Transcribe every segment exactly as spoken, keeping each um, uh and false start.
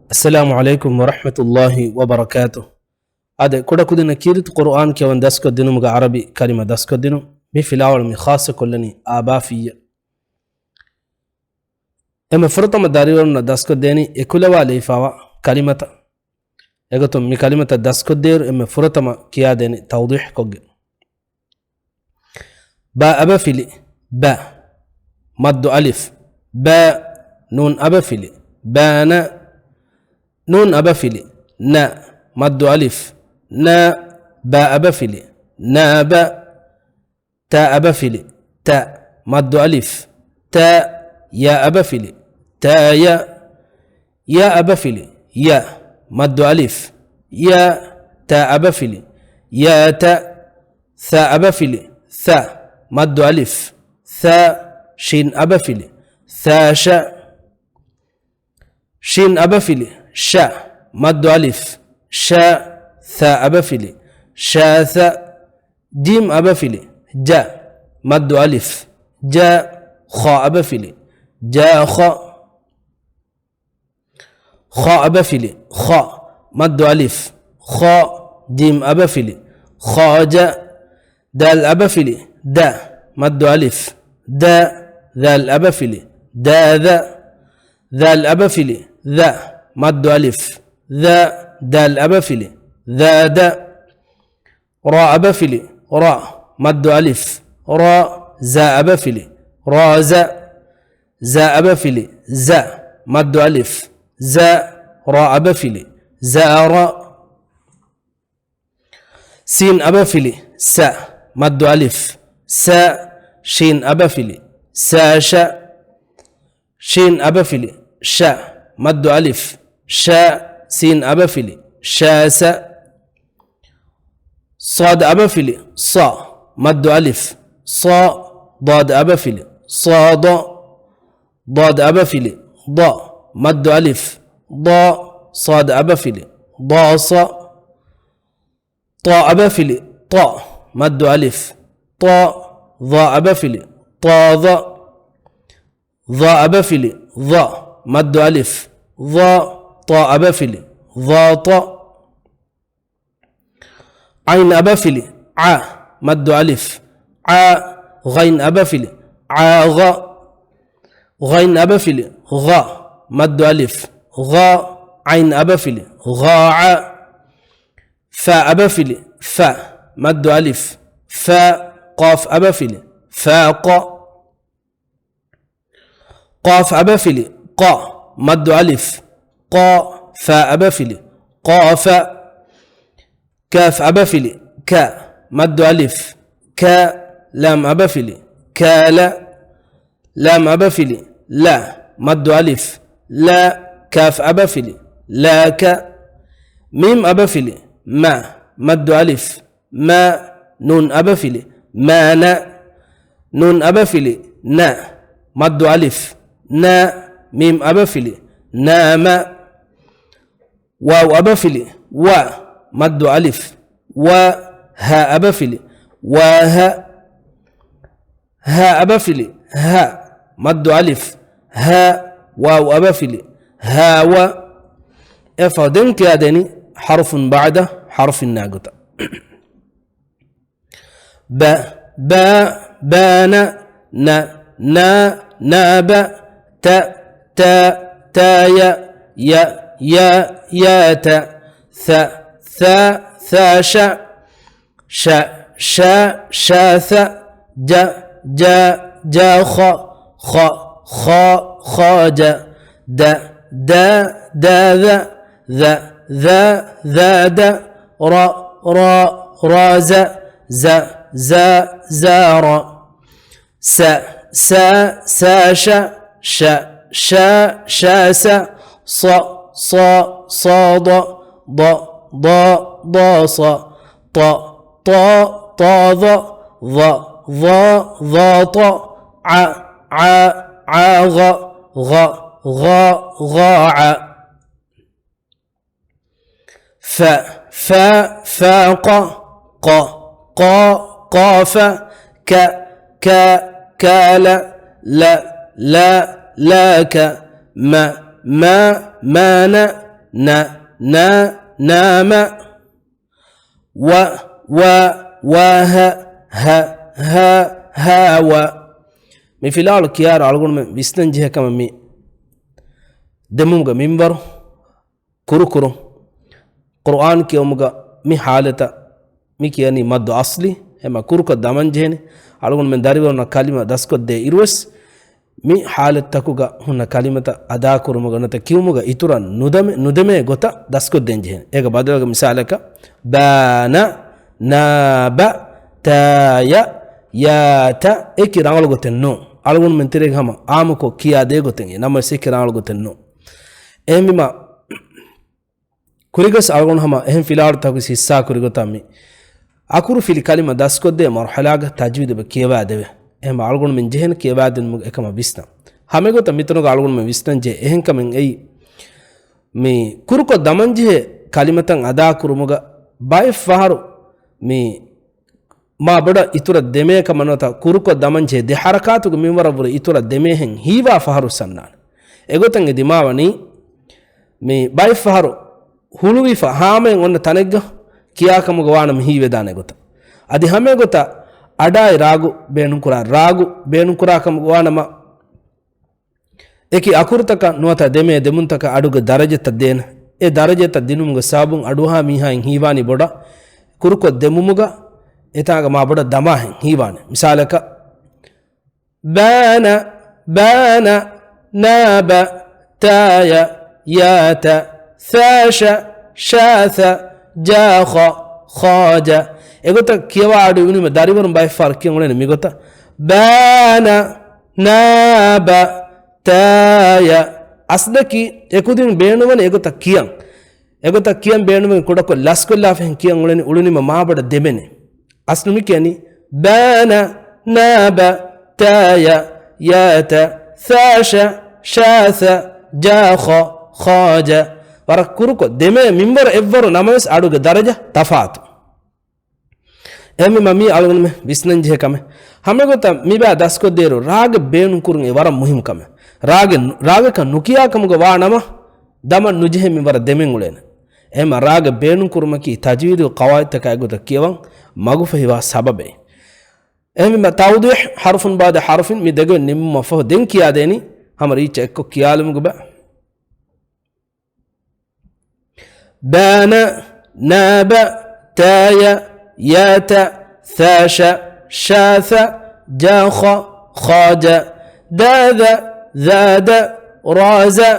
އައްސަލާމު ޢަލައިކުމް ވަރަޙްމަތުﷲި ވަބަރަކާތުހު. އާދެ، ކުޑަކުދިންނަށް ކީރިތި ޤުރުއާން ކިޔަވަން ދަސްކޮށްދިނުމުގެ ޢަރަބި ކަލިމަ ދަސްކޮށްދިނުން. މި ފިލާވަޅު މި ޚާއްޞަކޮށްލަނީ އާބާފިއްޔަށް. އެންމެ ފުރަތަމަ ދަރިވަރުންނަށް ދަސްކޮށްދޭނީ އެކުލަވާލެވިފާވާ ކަލިމަތައް. އެގޮތުން މި ކަލިމަތައް ދަސްކޮށްދޭއިރު އެންމެ ފުރަތަމަ ކިޔާދޭނީ ތައުޟީޙްކޮށްގެން. ބާ އަބަފިލި، ބަ. މައްދު އަލިފް، ބަ. ނޫން އަބަފިލި، ބާނަ. ނޫން އަބަފިލި، ނަ. މައްދު އަލިފް، ނަ. ބާ އަބަފިލި، ނާބަ. ތާ އަބަފިލި، ތަ. މައްދު އަލިފް، ތަ. ޔާ އަބަފިލި، ތާޔަ. ޔާ އަބަފިލި، ޔަ. މައްދު އަލިފް، ޔަ. ތާ އަބަފިލި، ޔާތަ. ޘާ އަބަފިލި، ޘަ. މައްދު އަލިފް، ޘަ. ޝީން އަބަފިލި، ޘާޝަ. ޝީން އަބަފިލި، ޝަ. މައްދު އަލިފް، ޝަ. ޘާ އަބަފިލި، ޝާޘަ. ޖީމް އަބަފިލި، ޖަ. މައްދު އަލިފް، ޖަ. ޚާ އަބަފިލި، ޖާޚަ. ޚާ އަބަފިލި، ޚަ. މައްދު އަލިފް، ޚަ. ޖީމް އަބަފިލި، ޚާޖަ. ދާލް އަބަފިލި، ދަ. މައްދު އަލިފް، ދަ. ޛާލް އަބަފިލި، ދާޛަ. ޛާލް އަބަފިލި، ޛަ. މައްދު އަލިފް، ޛަ. ދާލް އަބަފިލި، ޛާދަ. ރާ އަބަފިލި، ރަ. މައްދު އަލިފް، ރަ. ޒާ އަބަފިލި، ރާޒަ. ޒާ އަބަފިލި، ޒަ. މައްދު އަލިފް، ޒަ. ރާ އަބަފިލި، ޒާރަ. ސީން އަބަފިލި، ސަ. މައްދު އަލިފް، ސަ. ޝީން އަބަފިލި، ސާޝަ. ޝީން އަބަފިލި، ޝަ. މައްދު އަލިފް، ޝަ. ސީން އަބަފިލި، ޝާސަ. ޞާދު އަބަފިލި، ޞަ. މައްދު އަލިފް، ޞަ. ޟާދު އަބަފިލި، ޞާޟަ. ޟާދު އަބަފިލި، ޟަ. މައްދު އަލިފް، ޟަ. ޞާދު އަބަފިލި، ޟާޞަ. ޠާ އަބަފިލި، ޠަ. މައްދު އަލިފް، ޠަ. ޡާ އަބަފިލި، ޠާޡަ. ޡާ އަބަފިލި، ޡަ. މައްދު އަލިފް، ޡަ. ޠާ އަބަފިލި، ޡާޠަ. ޢައިން އަބަފިލި، ޢަ. މައްދު އަލިފް، ޢަ. ޣައިން އަބަފިލި، ޢާޣަ. ޣައިން އަބަފިލި، ޣަ. މައްދު އަލިފް، ޣަ. ޢައިން އަބަފިލި، ޣާޢަ. ފާ އަބަފިލި، ފަ. މައްދު އަލިފް، ފަ. ޤާފް އަބަފިލި، ފާޤަ. ޤާފް އަބަފިލި، ޤަ. މައްދު އަލިފް، ޤަ. ފާ އަބަފިލި، ޤާފަ. ކާފް އަބަފިލި، ކަ. މައްދު އަލިފް، ކަ. ލާމް އަބަފިލި، ކާލަ. ލާމް އަބަފިލި، ލަ. މައްދު އަލިފް، ލަ. ކާފް އަބަފިލި، ލާކަ. މީމް އަބަފިލި، މަ. މައްދު އަލިފް، މަ. ނޫން އަބަފިލި، މާނަ. ނޫން އަބަފިލި، ނަ. މައްދު އަލިފް، ނަ. މީމް އަބަފިލި، ނާމަ. ވާވް އަބަފިލި، ވަ. މައްދު އަލިފް، ވަ. ހާ އަބަފިލި، ވާހަ. ހާ އަބަފިލި، ހަ. މައްދު އަލިފް، ހަ. ވާވް އަބަފިލި، ހާވަ. އެފަ ދެން ކިޔާދޭނީ ޙަރުފުން ބަޢްދަ ޙަރުފިން ނާގޮތަށް. ބަ، ބާ، ބާނަ، ނަ، ނާ، ނާބަ، ތަ، ތާ، ތާޔަ، ޔަ، ޔާ، ޔާތަ، ޘަ، ޘާ، ޘާޝަ، ޝަ، ޝާ، ޝާޘަ، ޖަ، ޖާ، ޖާޚަ، ޚަ، ޚާ، ޚާޖަ، ދަ، ދާ، ދާޛަ، ޛަ، ޛާދަ، ރަ، ރާ، ރާޒަ، ޒަ، ޒާ، ޒާރަ. ސަ، ސާ، ސާޝަ، ޝަ، ޝާ، ޝާސަ، ޞަ، ޞާ، ޞާޟަ، ޟަ، ޟާ، ޟާޞަ، ޠަ، ޠާ، ޠާޡަ، ޡަ، ޡާ، ޡާޠަ، ޢަ، ޢާ، ޢާޣަ، ޣަ، ޣާ، ޣާޢަ. ފަ، ފާ، ފާޤަ، ޤަ، ޤާ، ޤާފަ، ކަ، ކާ، ކާލަ، ލަ، ލާ، ލާކަ، މަ، މާ، މާނަ، ނަ، ނާ، ނާމަ. ވަ، ވާ، ވާހަ، ހަ، ހާ، ހާވަ. މި ފިލާޅު ކިޔާރު އަޅުގަނޑުމެން ވިސްނަން ޖެހޭ ކަމަށް މި ދެމުމުގެ މިންވަރު ކުރުކުރު. ޤުރުއާން ކިޔުމުގަ މި ޙާލަތަށް މި ކިޔަނީ މައްދު އަޞްލީ. އެމަ ކުރުކޮށް ދަމަން ޖެހެނީ. އަޅުގަނޑުމެން ދަރިވަރުންނަށް ކަލިމަ ދަސްކޮށްދޭ އިރުވެސް، މި ޙާލަތްތަކުގަ ހުންނަ ކަލިމަތައް އަދާކުރުމުގަ ނުވަތަ ކިޔުމުގަ އިތުރަށް ނުދަމެ، ނުދެމޭ ގޮތަށް ދަސްކޮށްދޭން ޖެހެނީ. އޭގެ ބަދަލުގަ މިސާލަކަށް، ބާނަ، ނާބަ، ތާޔަ، ޔާތަ. އެކި ރަނގަޅު ގޮތެއް ނޫން. އަޅުގަނޑުމެން ތެރޭގަ ހަމަ އާއްމުކޮށް ކިޔާދޭ ގޮތެއް ނަމަވެސް އެކި ރަނގަޅު ގޮތެއް ނޫން. އެހެންވީމަ، ކުރިގަސް އަޅުގަނޑު ހަމަ އެހެން ފިލާވަޅުތަކުގެ ހިއްސާ ކުރި ގޮތަށް މި އަކުރުފިލި ކަލިމަ ދަސްކޮށްދޭ މަރުޙަލާގަ ތަޖްވީދު އެބަ ކިޔަވާދެވޭ. އެހެން އަޅުގަނޑުމެން ޖެހޭނެ ކިޔަވާދިނުމުގެ އެކަމަށް ވިސްނަން. ހަމައެގޮތަށް މިތަނުގަ އަޅުގަނޑުމެން ވިސްނަން ޖެހޭ އެހެން ކަމެއް އެއީ، މި ކުރުކޮށް ދަމަންޖެހޭ ކަލިމަތައް އަދާކުރުމުގަ ބައެއް ފަހަރު މި މާ ބޮޑަށް އިތުރަށް ދެމޭ ކަމަށް ނުވަތަ ކުރުކޮށް ދަމަންޖެހޭ ދެ ޙަރަކާތުގެ މިންވަރަށް ވުރެ އިތުރަށް ދެމޭހެން ހީވާ ފަހަރު ސަންނާނެ. އެގޮތަށް އެ ދިމާވަނީ މި ބައެއް ފަހަރު ހުޅުވިފަ ހާމައިން އޮންނަ ތަނެއްގަ ކިޔާކަމުގަ ވާނަމަ ހީވެދާނެ ގޮތަށް. އަދި ހަމައެގޮތަށް އަޑާއި ރާގު ބޭނުންކުރާ، ރާގު ބޭނުންކުރާ ކަމުގަ ވާނަމަ، އެކި އަކުރުތަކަށް ނުވަތަ ދެމޭ ދެމުންތަކަށް އަޑުގެ ދަރަޖަތައް ދޭނެ. އެ ދަރަޖަތައް ދިނުމުގެ ސަބަބުން އަޑުއަހާ މީހާއިން ހީވާނީ ބޮޑަށް ކުރުކޮށް ދެމުމުގަ އެތާނގަ މާ ބޮޑަށް ދަމާހެން ހީވާނެ. މިސާލަކަށް، ބާނަ، ބާނަ، ނާބަ، ތާޔަ، ޔާތަ، ސާޝަ، ޝާސަ، ޖާޚަ، ޚާޖަ. އެގޮތަށް ކިޔަވާ އަޑު އިވުނީމަ ދަރިވަރުން ބައެއް ފަހަރު ކިޔަން އުޅެނީ މިގޮތަށް. ބާނަ، ނާބަ، ތާޔަ. އަސްލަކީ އެކުދިން ބޭނުންވަނީ އެގޮތަށް ކިޔަން. އެގޮތަށް ކިޔަން ބޭނުންވަނީ ކުޑަކޮށް ލަސްކޮށްލާފަ އެހެން ކިޔަން އުޅެނީ އުޅުނީމަ މާބޮޑަށް ދެމެނޭ. އަސްލު މި ކިޔަނީ ބާނަ، ނާބަ، ތާޔަ، ޔާތަ، ސާޝަ، ޝާސަ، ޖާޚަ، ޚާޖަ. ވަރަށް ކުރުކޮށް ދެމޭ މިންވަރު އެއްވަރު ނަމަވެސް އަޑުގެ ދަރަޖަ ތަފާތު. އެހެންވީމަ މީ އަޅުގަނޑުމެން ވިސްނަންޖެހޭ ކަމެއް. ހަމައެގޮތަށް މިބާ ދަސްކޮށްދޭއިރު ރާގެއް ބޭނުންކުރުން އެ ވަރަށް މުހިއްމު ކަމެއް. ރާގެއް، ރާގަކަށް ނުކިޔާ ކަމުގަ ވާ ނަމަ، ދަމަން ނުޖެހޭ މިންވަރަށް ދެމެން އުޅޭނެ. އެހެންމަ ރާގެއް ބޭނުންކުރުމަކީ ތަޖްވީދުގެ ޤަވާޢިދުތަކާ އެގޮތަށް ކިޔަވަން މަގުފަހިވާ ސަބަބެއް. އެހެންވީމަ ތައުޟީޙް ޙަރުފުން ބަޢުދަ ޙަރުފިން މި ދެގޮތް ނިންމުމަށްފަހު ދެން ކިޔާދޭނީ ހަމަ ރީއްޗަށް އެއްކޮށް ކިޔާލުމުގެ ބަ. ބާނަ، ނާބަ، ތާޔަ، ޔާތަ، ސާޝަ، ޝާސަ، ޖާޚަ، ޚާޖަ، ދާދަ، ޒާދަ، ރާޒަ،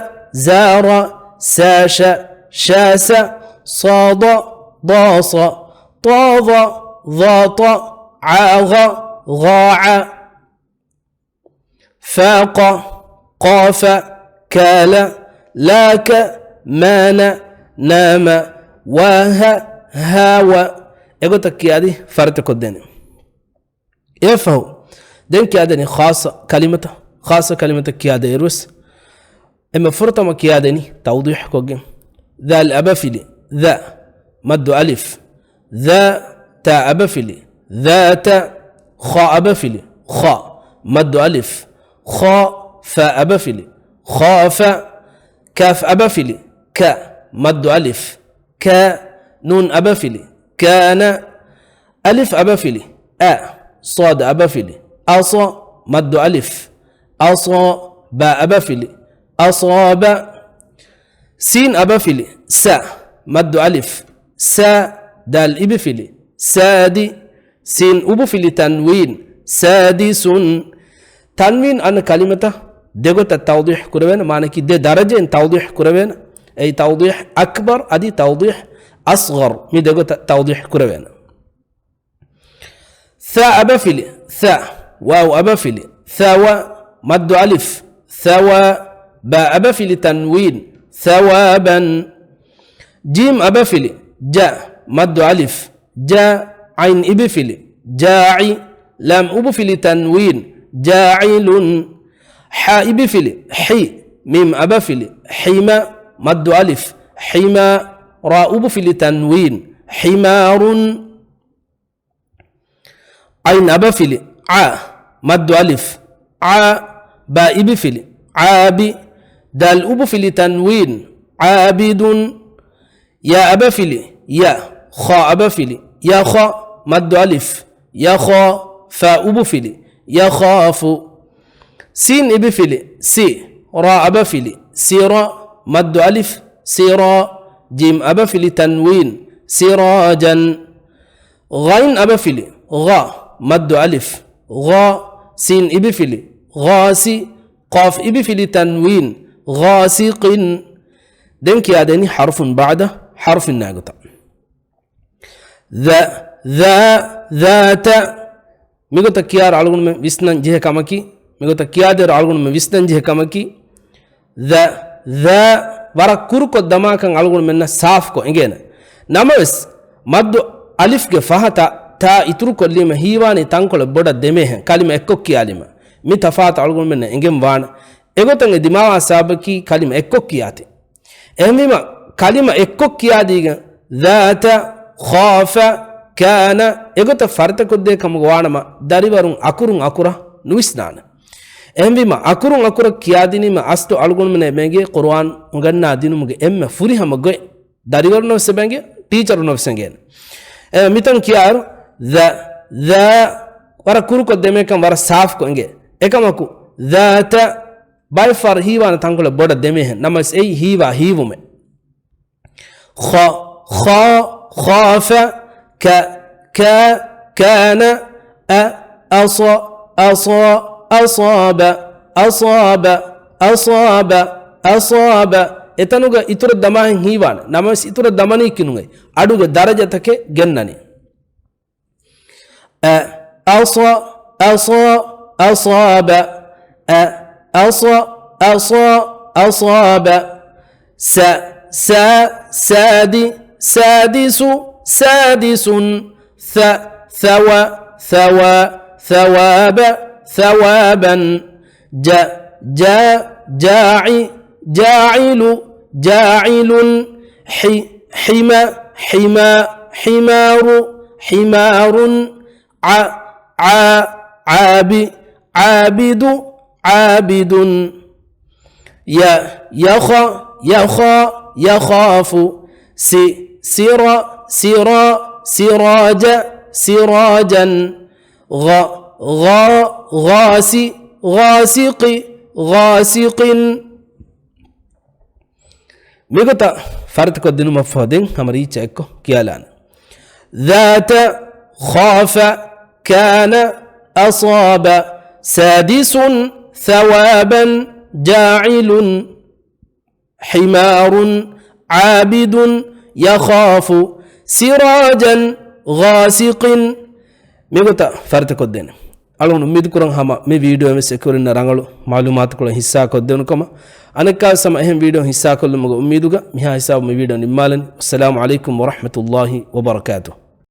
ޒާރަ، ސާޝަ، ޝާސަ، ޞާދަ، ޟާޞަ، ޠާޟަ، ޟާޠަ، ޢާޣަ، ޣާޢަ. ފާޤަ، ޤާފަ، ކާލަ، ލާކަ، މާނަ، ނާމަ، ވާހަ، ހާވަ. އެގޮތަށް ކިޔާދީ ފަރިތަކޮށްދޭނެ. އެއަށްފަހު ދެން ކިޔާދޭނީ ޚާއްޞަ ކަލިމަތައް، ޚާއްޞަ ކަލިމަތައް ކިޔާދޭއިރުވެސް އެންމެ ފުރަތަމަ ކިޔާދޭނީ ތައުޟީޙްކޮށްގެން. ޛާލް އަބަފިލި، ޛަ، މައްދު އަލިފް. ޛާ، ތާ އަބަފިލި، ޛާތަ. ޚާ އަބަފިލި، ޚާ، މައްދު އަލިފް. ޚާ، ފާ އަބަފިލި، ޚާފަ. ކާފް އަބަފިލި، ކަ، މައްދު އަލިފް. ކާ، ނޫން އަބަފިލި، ކާނަ. އަލިފް އަބަފިލި، އަ، ޞާދު އަބަފިލި، އަޞަ، މައްދު އަލިފް. އަޞާ، ބާ އަބަފިލި، އަޞާބަ. ސީން އަބަފިލި، ސަ، މައްދު އަލިފް، ސާ. ދާލް އިބިފިލި، ސާދި. ސީން އުބުފިލި، ތަންވީން، ސާދިސުން. ތަންވީން އަންނަ ކަލިމަތަށް ދެގޮތަށް ތައުޟީޙް ކުރެވޭނެ، މާނައަކީ ދެ ދަރަޖައިން ތައުޟީޙް ކުރެވޭނެ. އެއީ ތައުޟީޙް އަކްބަރު އަދި ތައުޟީޙް އަޞްޣަރު، މި ދެގޮތަށް ތައުޟީޙް ކުރެވޭނެ. ޘާ އަބަފިލި، ޘަ، ވާވް އަބަފިލި، ޘަވަ، މައްދު އަލިފް، ޘަވާ، ބާ އަބަފިލި، ތަންވީން، ޘަވާބަން. ޖީމް އަބަފިލި، ޖަ، މައްދު އަލިފް، ޖާ. ޢައިން އިބިފިލި، ޖާޢި. ލާމް އުބުފިލި، ތަންވީން، ޖާޢިލުން. ޙާ އިބިފިލި، ޙި. މީމް އަބަފިލި، ޙިމަ، މައްދު އަލިފް، ޙިމާ. ރާ އުބުފިލި، ތަންވީން، ޙިމާރުން. ޢައިން އަބަފިލި، ޢާ، މައްދު އަލިފް، ޢާ. ބާ އިބިފިލި، ޢާބި. ދާލް އުބުފިލި، ތަންވީން، ޢާބިދުން. ޔާ އަބަފިލި، ޔަ. ޚާ އަބަފިލި، ޔަޚަ. މައްދު އަލިފް، ޔަޚާ. ފާ އުބުފިލި، ޔަޚާފު. ސީން އިބިފިލި، ސި. ރާ އަބަފިލި، ސިރަ. މައްދު އަލިފް، ސިރާ. ޖީމް އަބަފިލި، ތަންވީން، ސިރާޖަން. ޣައިން އަބަފިލި، ޣަ. މައްދު އަލިފް، ޣާ. ސީން އިބިފިލި، ޣާސި. ޤާފް އިބިފިލި، ތަންވީން، ޣާސިޤިން. ދެން ކިޔާދޭނީ ޙަރުފުން ބަޢުދަ ޙަރުފިން ނާގޮތަށް. ޛަ، ޛާ، ޛާތަ. މިގޮތަށް ކިޔާއިރު އަޅުގަނޑުމެން ވިސްނަން ޖެހޭ ކަމަކީ، މިގޮތަށް ކިޔާދޭއިރު އަޅުގަނޑުމެން ވިސްނަން ޖެހޭ ކަމަކީ، ޛަ، ޛާ ވަރަށް ކުރުކޮށް ދަމާކަން އަޅުގަނޑުމެންނަށް ސާފުކޮށް އެނގޭނެ. ނަމަވެސް، މައްދު އަލިފްގެ ފަހަތަށް ތާ އިތުރުކޮށްލީމަ ހީވާނީ ތަންކޮޅެއް ބޮޑަށް ދެމޭހެން، ކަލިމަ އެއްކޮށް ކިޔާލީމަ. މި ތަފާތު އަޅުގަނޑުމެންނަށް އެނގެން ވާނެ. އެގޮތަށް އެ ދިމާވާ ސަބަބަކީ ކަލިމަ އެއްކޮށް ކިޔާތީ. އެހެންވީމަ، ކަލިމަ އެއްކޮށް ކިޔާދީގެން، ޛާތަ، ޚާފަ، ކާނަ، އެގޮތަށް ފަރިތަކޮށްދޭ ކަމުގަ ވާނަމަ، ދަރިވަރުން އަކުރުން އަކުރަށް ނުވިސްނާނެ. އެހެންވީމަ، އަކުރުން އަކުރަށް ކިޔާދިނީމަ، އަސްލު އަޅުގަނޑުމެންނަށް އެބައެނގޭ ޤުރުއާން އުނގަންނާ ދިނުމުގެ އެންމެ ފުރިހަމަ ގޮތް. ދަރިވަރުންނަށް ވެސް އެބައެނގޭ، ޓީޗަރުންނަށް ވެސް އެނގޭނެ. އެ، މިތަން ކިޔާއިރު، ޛަ، ޛާ، ވަރަށް ކުރުކޮށް ދެމޭކަން ވަރަށް ސާފުކޮށް އެނގޭ. އެކަމަކު، ޛާތަ، ބައެއް ފަހަރު ހީވާނެ ތަންކޮޅެއް ބޮޑަށް ދެމޭހެން، ނަމަވެސް އެއީ ހީވާ ހީވުމެއް. ޚަ، ޚާ، ޚާފަ، ކަ، ކާ، ކާނަ، އަ، އަޞަ، އަޞާ، އަޞާބަ، އަޞާބަ، އަޞާބަ، އަޞާބަ. އެތަނުގަ އިތުރަށް ދަމާހެން ހީވާނެ، ނަމަވެސް އިތުރަށް ދަމަނީ ކިނުގައި އަޑުގެ ދަރަޖަތަކެއް ގެންނަނީ. އަ، އަޞަ، އަޞާ، އަޞާބަ. އަ، އަޞަ، އަޞާ، އަޞާބަ. ސަ، ސާ، ސާދި، ސާދިސު، ސާދިސުން. ޘަ، ޘަވަ، ޘަވާ، ޘަވާބަ، ޘަވާބަން. ޖަ، ޖާ، ޖާޢި، ޖާޢިލު، ޖާޢިލުން. ޙި، ޙިމަ، ޙިމާ، ޙިމާރު، ޙިމާރުން. ޢަ، ޢާ، ޢާބި، ޢާބިދު، ޢާބިދުން. ޔަ، ޔަޚަ، ޔަޚާ، ޔަޚާފު. ސި، ސިރަ، ސިރާ، ސިރާޖަ، ސިރާޖަން. ޣަ، ޣާ، ޣާސި، ޣާސިޤި، ޣާސިޤިން. މިގޮތަށް ފަރިތަކޮށް ދިނުމަށްފަހު ދެން ހަމަ ރީއްޗަށް އެއްކޮށް ކިޔާލާނެ. ޛާތަ، ޚާފަ، ކާނަ، އަޞާބަ، ސާދިސުން، ޘަވާބަން، ޖާޢިލުން، ޙިމާރުން، ޢާބިދުން، ޔަޚާފު، ސިރާޖަން، ޣާސިޤިން. މިގޮތަށް ފަރިތަކޮށްދޭނެ. އަޅުގަނޑު އުއްމީދުކުރަން ހަމަ މި ވީޑިއޯއިން ވެސް އެކުވެރިންނަށް ރަނގަޅު މަޢުލޫމާތުކޮޅެއް ހިއްސާކޮށްދެވުނު ކަމަށް. އަނެއްކާވެސް ހަމަ އެހެން ވީޑިއޯ ހިއްސާކޮށްލުމުގެ އުއްމީދުގަ މިހާ ހިސާބު މި ވީޑިއޯ ނިންމާލަނީ. އައްސަލާމު ޢަލައިކުމް ވަރަޙްމަތުﷲި ވަބަރަކާތުހު.